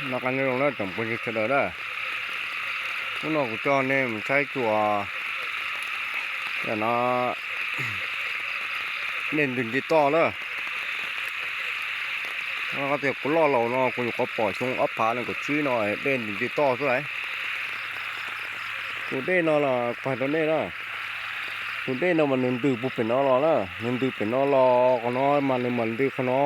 Noj qab nyob zoo na tsoom phooj ywg sawv daws na. Hnub no kuv coj nej mus saib txuas no dej ntws nce toj na. Tias kuv loj laus no kuv nyuam qhuav pom xyoo ob phav nees nkaum tsib no dej ntws nce toj xwb lauj. Tus dej no los kuv hais rau nej na, tus dej no mas nws ntws puag pem no los na, nws ntws pem no los qhov no mas nws mam ntws qhov no,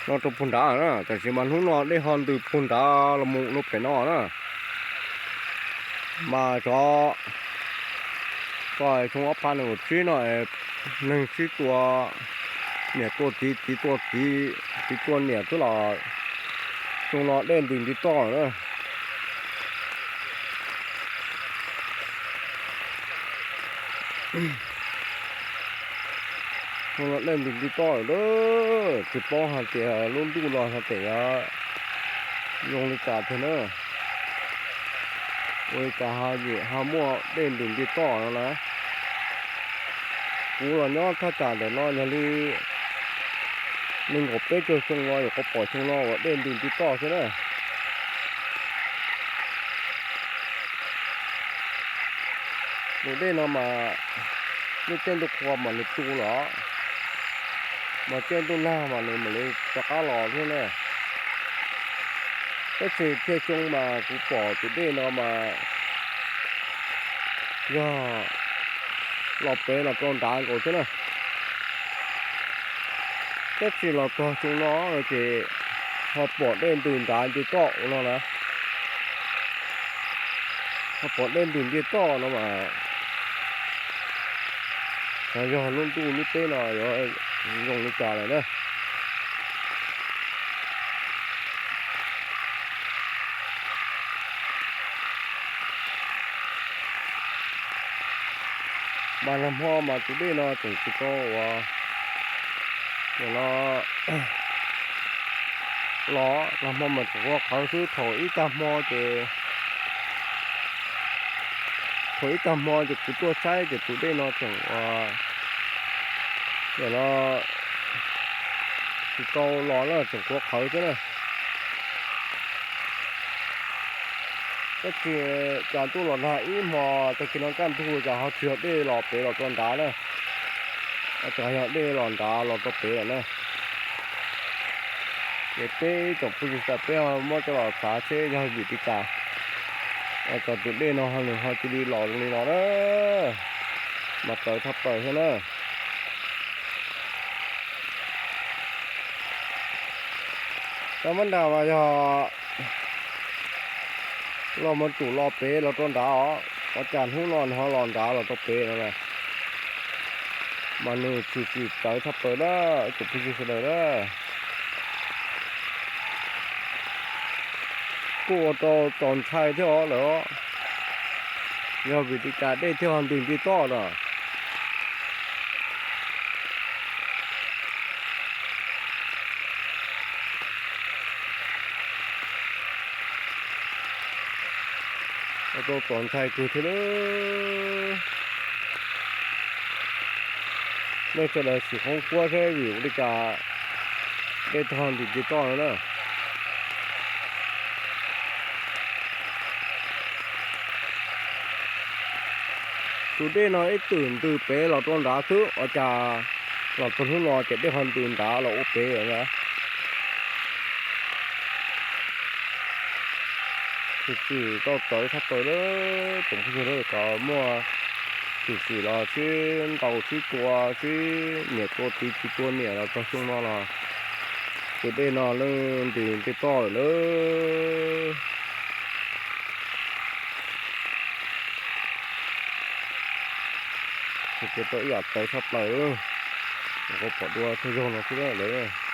no rau puag nrad na. Tab sis mas hnub no dej ho ntws puag nrad los mus rau pem no na. Mas xyov, xyoo ob phav nees nkaum tsib no neeg sib tua, niam tua txiv, txiv tua txiv, txiv tua niam xwb los xyoo no dej ntws nce toj na. Xyoo no dej ntws nce toj lawm, tsis paub hais tias lub ntuj los hais tias yuav zoo li cas tiag na. Ua li cas ho yim ho muaj dej ntws nce toj no na. Kuv los nyob thaj tsam ntawm no yog li nees nkaum peb caug xyoo no yuav qhuav pom xyoo no uas dej ntws nce toj xwb na. Tus dej no mas lub caij ntuj qhua mas nws tu los, mas caij ntuj nag mas nws mam li rov qab los thiab na. Tab sis thiaj xyoo mas kuv pom tus dej no mas yog los pem los rau nrad nkaus xwb na. Tab sis los txog xyoo no ces ho pom dej ntws nrad nce toj ua no na. Ho pom dej ntws nce toj no mas xyov yog lub ntuj lub teb no yuav zoo li cas lawm na. Mas nag hmo mas tus dej no tseem tsis tau uas, no los nag hmo mas tseem ua qhawv xwb, thaum ib tag hmo ces, thaum ib tag hmo ces kuv tuaj saib ces tus dej no tseem uas, no tsis tau los na, tseem ua qhawv xwb na. Tab sis cas ntuj los nag ib hmo, tag kis no kaj ntug cas ho tsis yog dej los pem los rau nrad na, tseem yog dej los nrad los rau pem lawm na. Ces peb tsoom phooj ywg sawv daws peb ho muab coj los xav seb yog vim li cas ua cas tus dej no nws ho cia li los zoo li no na. Mas txawv tshaj plaws thiab na. Cov mab nras mas yog los mus tsum los pem los rau nrad os, ua cas hnub no nws ho los nrad los rau pem no na. Mas nws tshwm sim txawv tshaj plaws na, ib tsoom phooj ywg sawv daws na. Kuj ua rau txaus ntshai thiab os lawm, yog vim li cas dej thiaj ho ntws nce toj no. Ua rau txaus ntshai kawg thiab lawm. Nej sawv daws sim qhov kuab saib vim ua li cas dej thiaj ho ntws nce toj no na. Tus dej no ib txwm ntws pem los rau nrad xwb, ua cas los txog hnub no ces dej ho ntws nrad los ua pem lawm na. Tshwm sim tau txawv tshaj plaws lawm, tsoom phooj ywg, kom muaj tshwm sim los sib ntaus sib tua sib niam tua txiv txiv tua niam los txog xyoo no los tus dej no yeej ntws nce toj lawm na. Ces tau ib yam txawv tshaj plaws, kuv pom dua tsaug zog no xwb lawm.